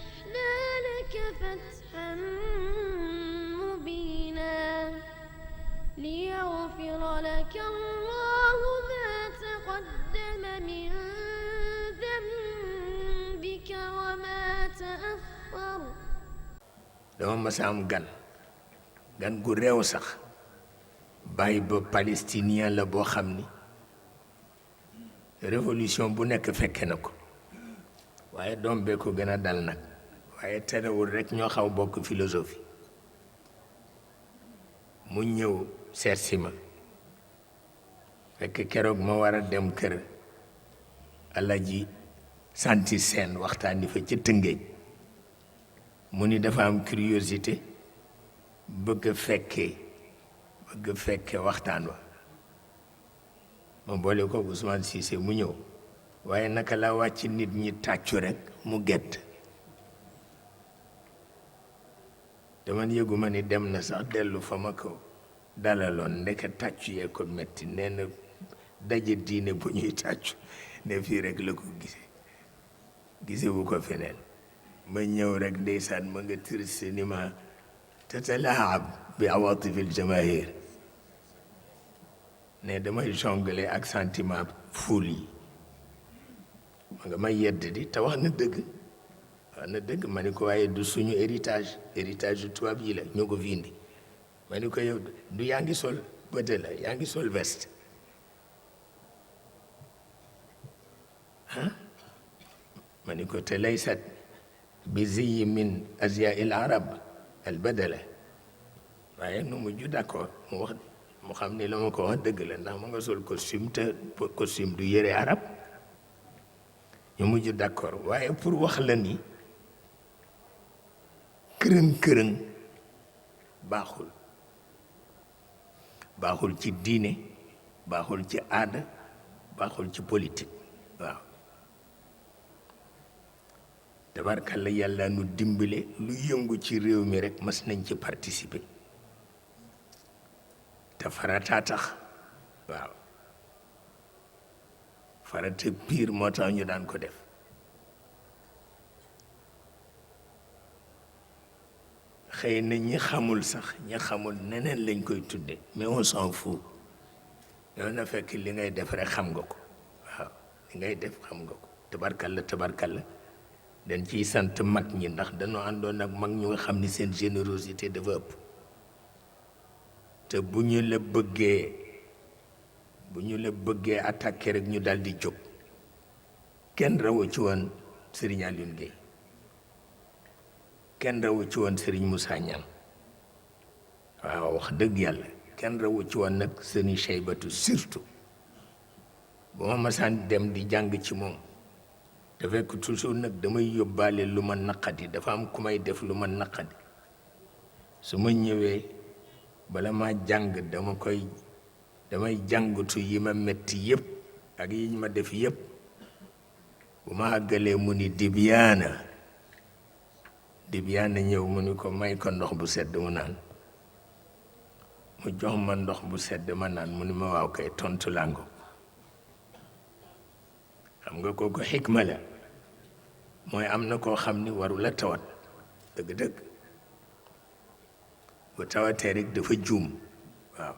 ففتحنا لك فتحا مبينا ليغفر لك الله ما تقدم من ذنبك وما تأخر. dama masa am gan gu réew sax bàyyi ba palestinien la boo xam ni révolution bu nekk fekke na ko waaye doom bee ko gën a dal nag waaye terewul rek ñoo xaw bokk philosophie mu ñëw seet si ma fekk keroog ma war a dem kër Alaji Santi Seen waxtaani fa ca Tëngéej mu ni dafa am curiosité bëgg fekke waxtaan wa ma boole ko Ousmane Cissé mu ñëw waaye naka la wàcc nit ñi tàccu rek mu gett dama yëguma ni dem na sax dellu fa ma ko dalaloon ndeke tàccu yee ko metti nee na daje diine bu ñuy tàccu ne fii rek la ko gisewu ko feneen ma ñëw rek ndeysaan ma nga triste ni ma tatalaab bi awatifil jamahir ne damay jongle ak sentiment foule yi ma nga may yedd di te wax na dëgg ma ni ko waaye du suñu héritage tubaab yi la ñoo ko fi indi ma ni ko yow du yaa ngi sol bëte la yaa ngi sol veste ma ni ko te laysat bi ziyi min azia il arab al badala waaye nu mujj d'accord mu xam ni la ma ko wax dëgg la ndax ma nga sol costume te costume du yëre arab ñu mujj d'accord waaye pour wax la ni kërën baaxul ci diine baaxul ci aada baaxul ci politique waaw tabarkalla yàlla nu dimbale lu yëngu ci réew mi rek mas nañ ci participer te farata tax waaw farata piir moo tax ñu daan ko def xëy na ñi xamul neneen lañ koy tudde mais on s'en fout yow na fekk li ngay def rek xam nga ko waaw li ngay def xam nga ko tabarkalla dañ ciy sant mag ñi ndax dañoo àndoon ak mag ñu nga xam ni seen générosité dafa ëpp te bu ñu la bëggee attaqué rek ñu dal di jóg kenn rawu ci woon Serigne Alioune Gueye kenn rawu ci woon Serigne Moussa Niang waaw wax dëgg yàlla kenn rawu ci woon nag Serigne Cheybatu surtout bu ma masaan dem di jàng ci moom te fekk toujours nag damay yóbbaale lu ma naqadi dafa am ku may def lu ma naqadi su ma ñëwee bala ma jàng damay jàngatu yi ma metti yëpp ak yi ma def yëpp bu ma àggalee mu ni dibyaana ñëw mu ni ko may ko ndox bu sedd mu naan mu jox ma ndox bu sedd ma naan mu ni ma waaw kay tontu làngo xam nga kooku xikma la mooy am na koo xam ni waru la tawat dëgg-dëgg bu tawatee rek dafa juum waaw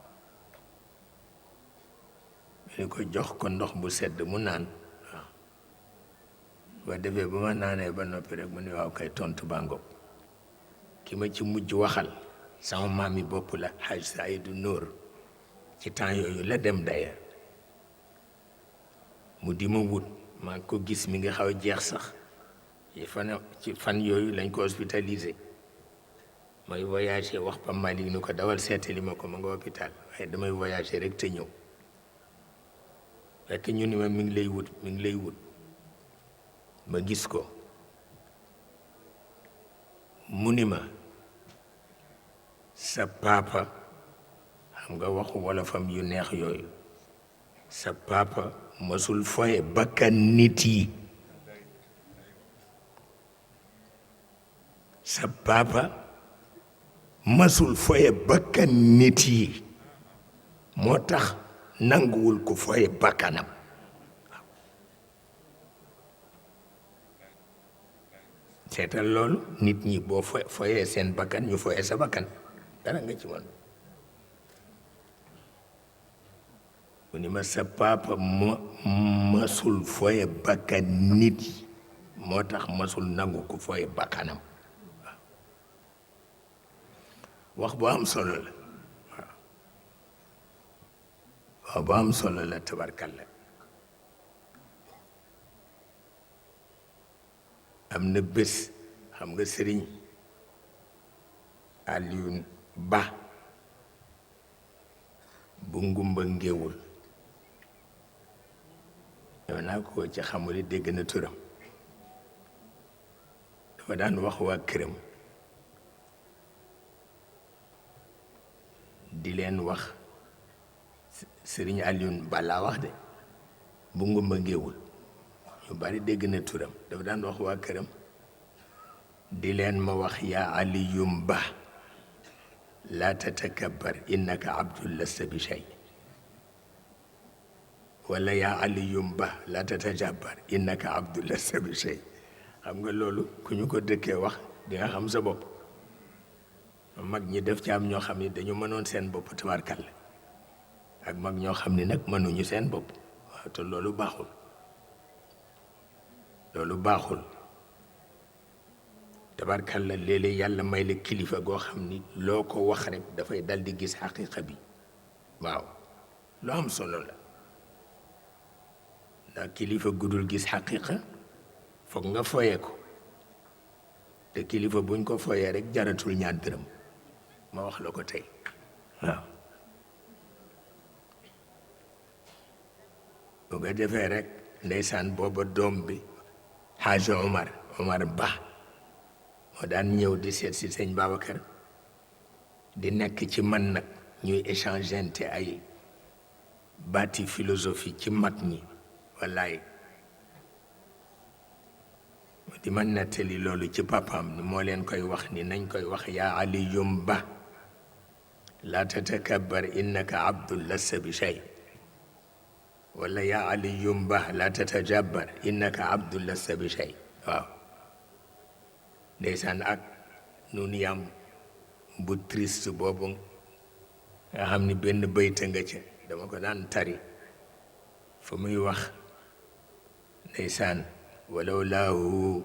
ni ko jox ko ndox bu sedd mu naan waaw ba defee ba ma naanee ba noppi rek mu ni waaw kay tontu bàngo ki ma ci mujj waxal sama maam yi bopp la Haj Saïdou Nour ci temps yooyu la dem d'ailleurs mu di ma wut maa ko gis mi nga xaw a jeex sax ci fan yooyu lañ ko hospitalisé may voyagé wax Pape Malick ni ko dawal seetali ma ko ma nga hôpital waaye damay voyagé rek te ñëw fekk ñu ni ma mi ngi lay wut ma gis ko mu ni ma sa papa xam nga waxu wolofam yu neex yooyu sa papa masul foye bakkan nit yi sa papa masul foye bakkan nit yi moo tax nanguwul ko foye bakkanam seetal loolu nit ñi boo foyee seen bakkan ñu foyee sa bakkan dara nga ci mën mu ni ma sa papa masul foye bakkan nit yi moo tax masul nangu ko foye bakkanam wax bu am solo la waaw wax bu am solo la tabarkalla am na bés xam nga sëriñ Alioune Ba bu ngumba ngéewul yow naa ko ci xamuli dégg na turam dafa daan wax waa këram di leen wax sëriñ Alioune Ba laa wax de bu ngumba ngéewul ñu bari dégg na turam dafa daan wax waa këram di leen ma wax yaa aliyum ba laa tatakabbar innaka abdul lasta bi shay wala yaa aliyum ba laa tatajabbar innaka abdul lasta bi shay xam nga loolu ku ñu ko dëkkee wax di nga xam sa bopp mag ñi def ci am ñoo xam ne dañu mënoon seen bopp tabarkalla ak mag ñoo xam ne nag mënuñu seen bopp waaw te loolu baaxul loolu baaxul tabarkalla léeg-léeg yàlla may la kilifa goo xam ni loo ko wax rek dafay dal di gis xaqiqa bi waaw lu am solo la ndax kilifa gudul gis xaqiqa foog nga foye ko te kilifa buñ ko foyee rek jaratul ñaar dërëm ma wax la ko tey waaw bu ko defee rek ndeysaan booba doom bi Xaaji Omar Ba moo daan ñëw di seet si sëñ Babacar di nekk ci man nag ñuy échangeante ay baati philosophie ci mag ñi wallaay di man nettali loolu ci papaam ni moo leen koy wax ni nañ koy wax yaa aliyum ba laa tatakabbar innaka abdul lasta bi shay wala yaa aliyum ba laa tatajabbar innaka abdul lasta bi shay waaw ndeysaan ak nun yam bu triste boobu nga xam ni benn bayta nga ca dama ko daan tari fa muy wax ndeysaan walaw laahu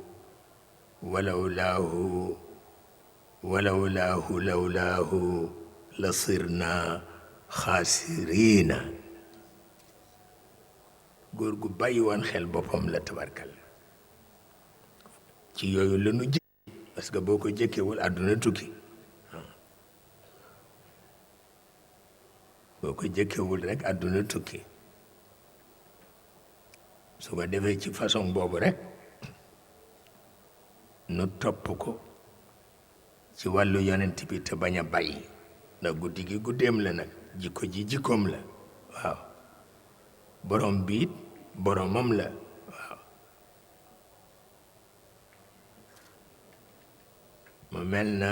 la sirna xaasiriina góor gu bàyyi woon xel boppam la tabarkal ci yooyu la nu jëkk parce que boo ko jëkkewul àdduna tukki boo ko jëkkewul rek àdduna tukki su ko defee ci façon boobu rek nu topp ko ci wàllu yonent bi te bañ a bàyyi ndax guddi gi guddeem la nag jikko ji jikkoom la waaw borom bi it boromam la waaw mu mel na